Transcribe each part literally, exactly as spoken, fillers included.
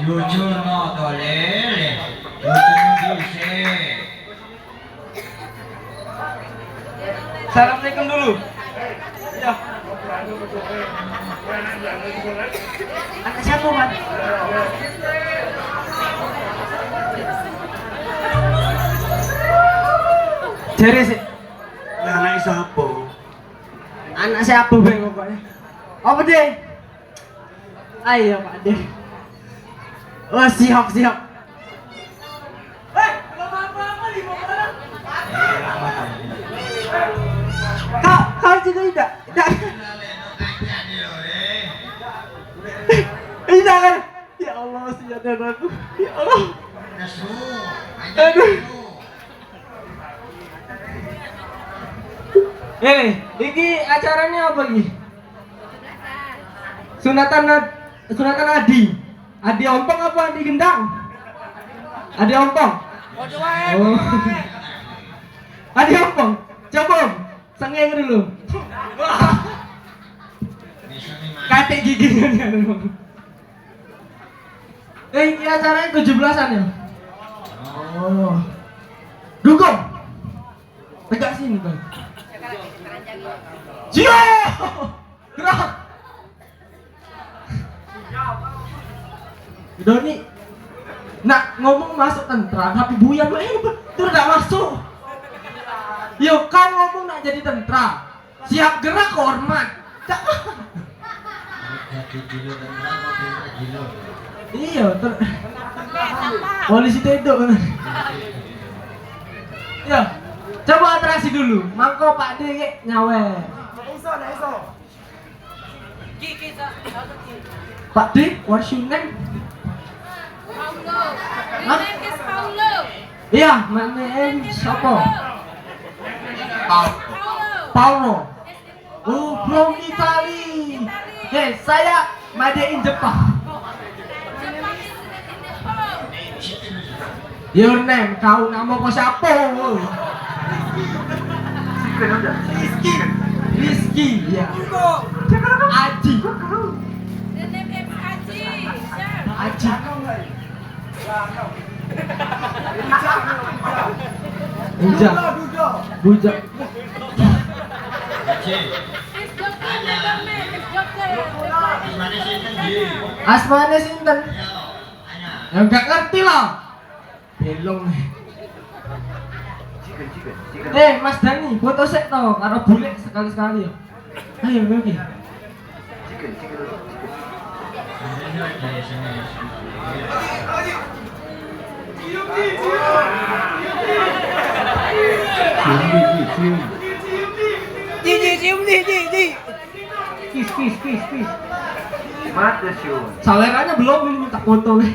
Jujur no tolele, jujur dise. Assalamualaikum dulu. Ya. Anak siapa, Wan? Cari sih. Lah, anak siapa? Anak siapa, Bang, pokoknya? Apa, deh? Ayo, Pak De. Oh, siap, siap. Eh, belum apa-apa, lima orang. Kau, kau juga tidak? Tidak. Tidak, kan? Ya Allah, siap dan aku. Ya Allah. Aduh. Eh, iki acaranya apa iki? Sunatan Ad-, sunatan Adi. Adi Ompong apa Adi Gendang? Adi Ompong. Oh. Adi Ompong. Coba, Om. Sengeng dulu. Katek giginya dia dulu. Eh, ini acaranya tujuh belasan ya? Oh. Dukung. Tegak sini, Bang. Sio! Gerak. Doni. Nak ngomong masuk tentara, tapi buyan main tu dak masuk. Yo, kau ngomong nak jadi tentara. Siap gerak, hormat. Cak. Jadi gilo dan apa, gilo. Iya, ter-, polisi tedok. Ya, coba atraksi dulu. Mangko Pak D nyawer. Pak D, what's your name? Paulo. Hah? Your name is Paulo. Iya, my name siapa? Paulo. Paulo. Oh, from Italy. Hey, saya made in Jepang. Your name, kau namo kau siapa? Rizky. Rizky. Ki, ya. Aji. The name is Aji. Aji. Bujang. Bujang. It's doctor, madam, it's doctor. Asmane sinten? Ya, enggak ngerti lah. Belong. Eh, Mas Dani, foto sek to, karo bulek sekali-sekali yo. Ayo, oke. Cium, cium, cium. Ji, ji, cium, ji, ji, ji. Kis, kis, kis, kis. Mate, cium. Saleranya belum ini minta foto nih.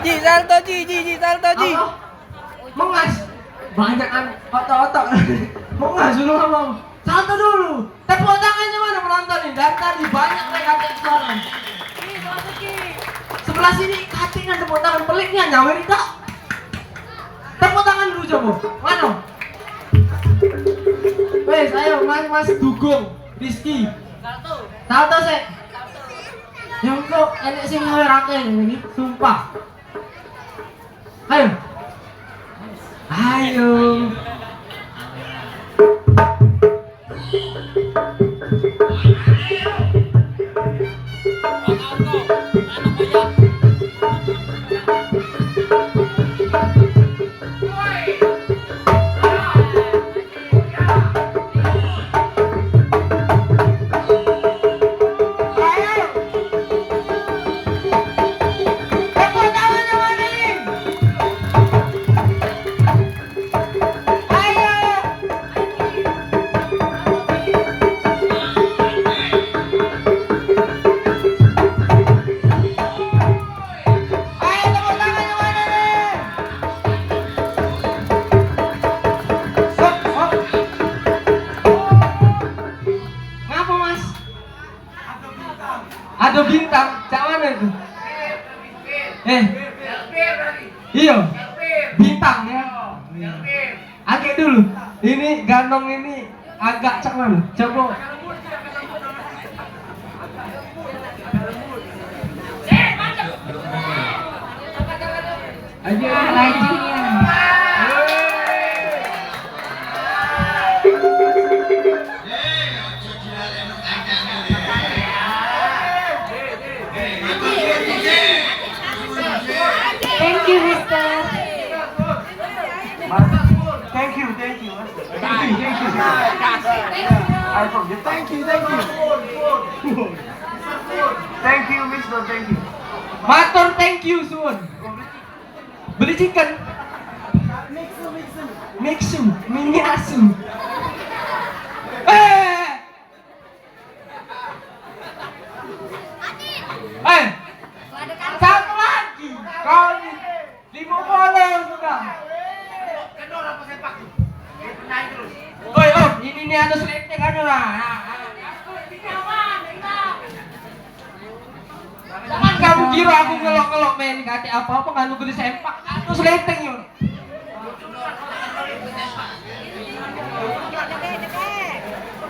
Ji, salto, Ji, Ji, Ji, salto, Ji. Apa? Mengas. Banyakan otak-otak. Mengas dulu, ngomong. Salto dulu. Tepuk tangannya mana penonton nih? Dari tadi banyak nih katik suara. Sebelah sini katik kan tepuk tangan, peliknya nyawer tak? Tepuk tangan dulu coba. Mana? Wes, ayo Mas, Mas dukung Rizky. Salto sek. Yang kok enek sing nyawerake ini, sumpah. Ayo. Ayo. Ayo, tepuk tangan yang mana nih? Hop, hop. Ngapa, Mas? Ada bintang. Cak mana itu? Eh. Iya. Bintang ya. Agek dulu. Ini Ganong ini agak cak mano? Coba. Ayo, lagi ya. Thank you, Mister. Thank you, thank you. Thank you, thank you. I forget. Thank you, thank you. Thank you, Mister. Thank you. Matur thank you suwun. Beli chicken. Mixu, mixu. Mixu, mini asu. Eh. Eh. Satu lagi. Kau ni. Lima puluh sudah. Oi, Om, ini ni anu selenteng anu lah. Jangan kamu kira aku ngelok-ngelok main katik apa-apa, nganu gede sempak, anu selenteng yo.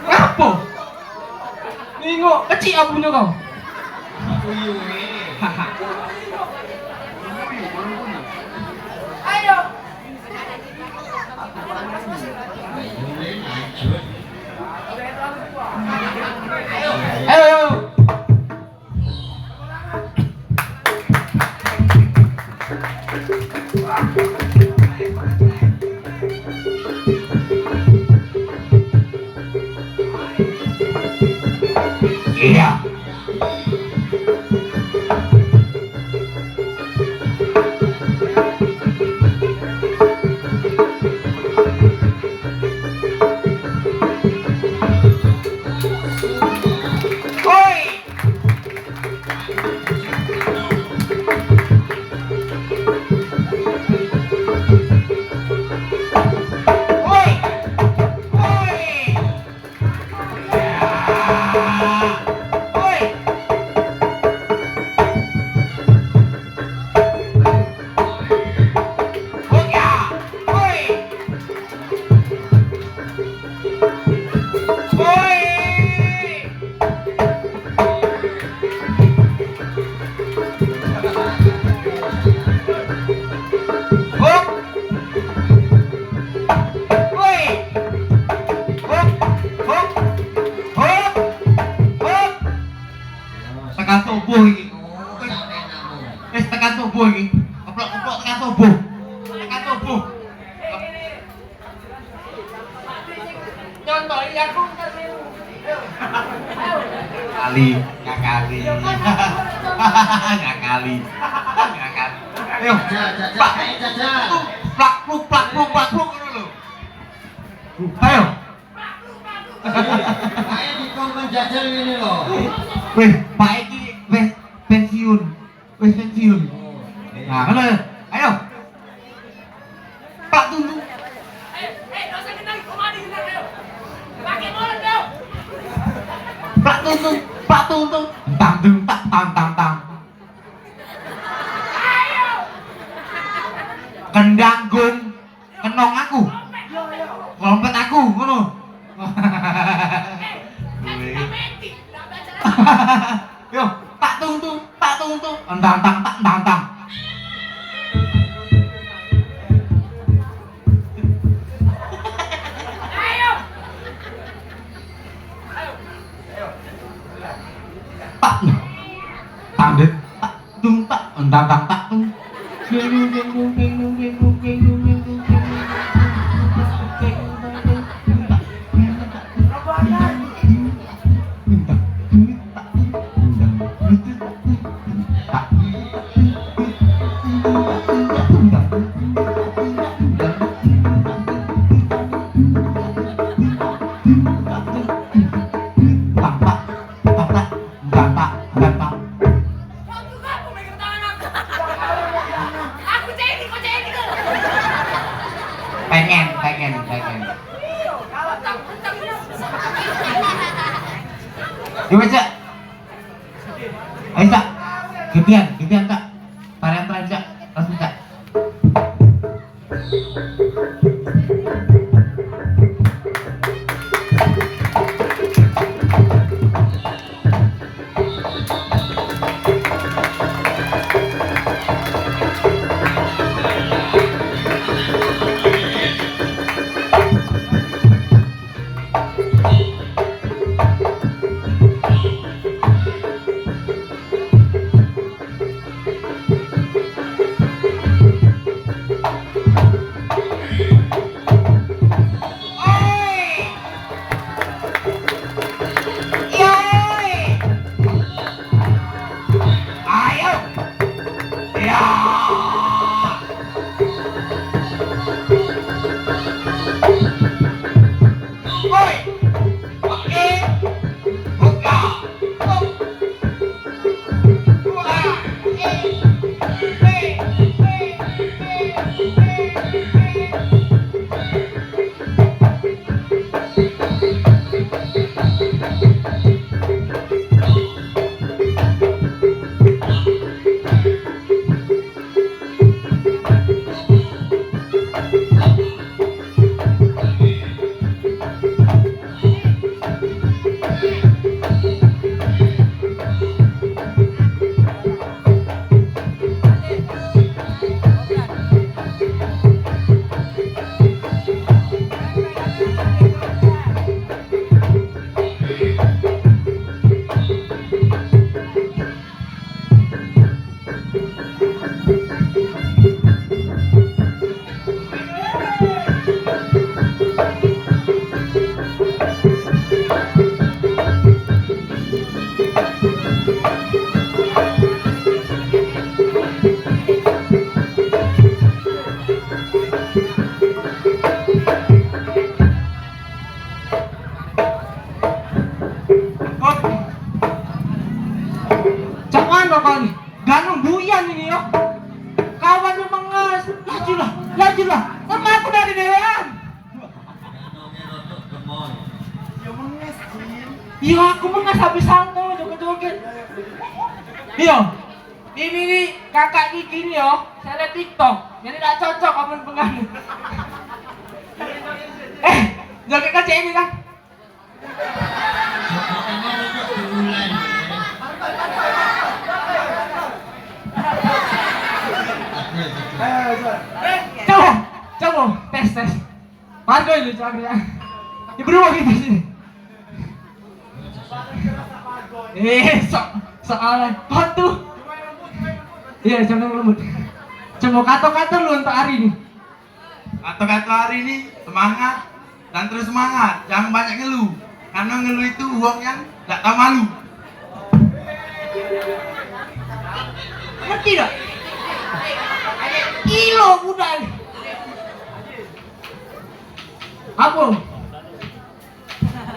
Ngapo? Nengok kecik abunyo kau. Ayo. Ayo. Iya. Kali, ngakali. Ngakali. Ngakali. Ayo. Cak, cak, cak, Pak. Cak, cak. Plak, pluk, plak, pluk, plak, pluk, ngono lho. Ayo. Ayo, dikon menjajal ini loh. Weh, Pak iki weh pensiun. Wis pensiun. Nah, ngono. Ayo. Pak Tuntu. Pak Tuntu, Pak Tuntu. Tang, dung, tak, tang, tang, tang. Kendang gung. Kenong aku. Lompet aku, ngono. Yo, tak tung tung, tak tung tung. Entang tang, tak entang tang. Tak. Tang deh, tak. Dung tak, endang dang tak dung. Tang tak, tang tak, tang tak, tang tak. Kau tuh apa megang tangan aku? Aku cek ini, kau cek ini ke? Pengen, pengen, pengen. Mentang, mentang ini. Yo, Cak. Ayo, Cak. Gantian, gantian, Cak. Tarian terakhir, Cak. Langsung, Cak. Cak mano kau ni? Ganung buyan ini yo. Kawan ni menges. Lajulah, lajulah. Sama aku dari dewean. Iyo, aku menges habis sangko joget-joget. Iyo. Ini ni kakak Kiki ni yo, seleb TikTok. Jadi dak cocok amun pengamen. Eh, joget kecek ini kan. Coba, coba, tes, tes. Pargo ini, coba ya. Ibu rumah kita sini. Eh, sok, sok alay. Kau tuh. Iya, jangan lembut. Cuma kata-kata lu untuk hari ini. Kata-kata hari ini, semangat. Dan terus semangat, jangan banyak ngeluh. Karena ngeluh itu uang yang tak tahu malu. Ngerti tak? Ilo budak ni. Apa?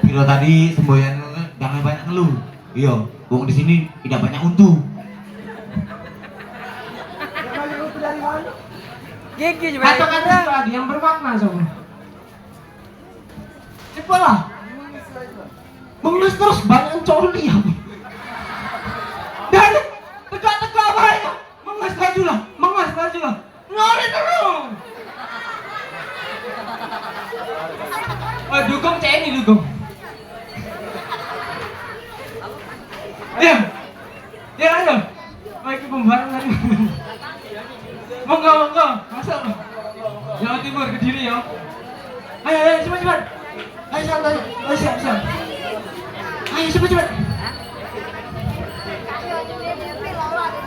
Kira tadi semboyan jangan banyak ngeluh. Iyo, wong di sini tidak banyak untu. Gigi juga. Kata-kata tadi yang bermakna, sob. Cepatlah. Menges terus banyak coli ya. Dan tegak-tegak bae. Menges laju lah, menges laju lah. Lari terus. Oh, dukung cek ini dukung. Ya. Ya, ayo. Baik, pembahasan. Monggo, monggo, masuk. Jawa Timur, Kediri ya. Ayo, ayo, cepat, cepat. Ayo, santai. Ayo, siap, siap. Ayo, cepat, cepat.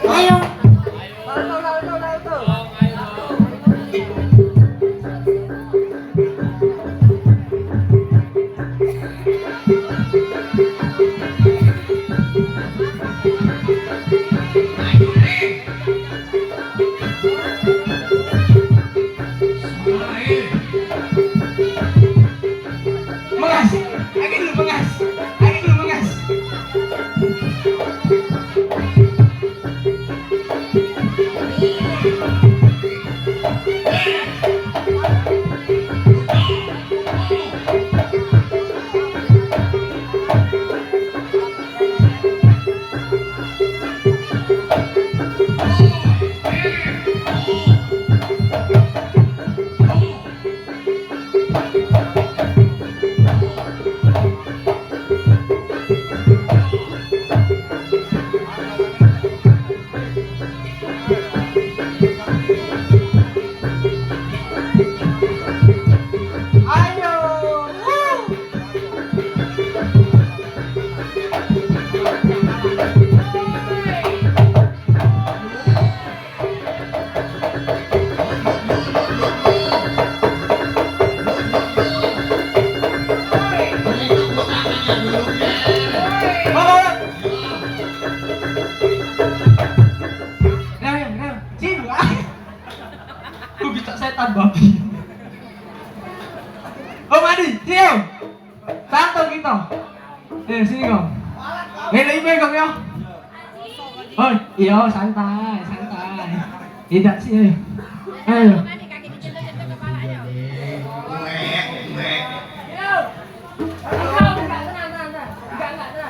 Ayo. Mengas, lagi dulu mengas, lagi dulu mengas. Rem, rem, sini. Aku bisa setan babi. Om Adi, sini, Om. Santai kita. Eh, sini kau. Eh, lek ibe kau ya. Oh, iya, santai, santai. Tidak sih, ayo. Ayo.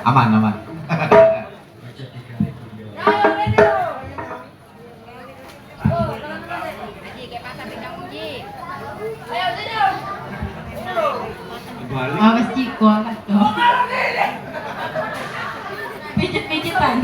Aman, aman. Awas ciko angkat tu. Pijet-pijetan.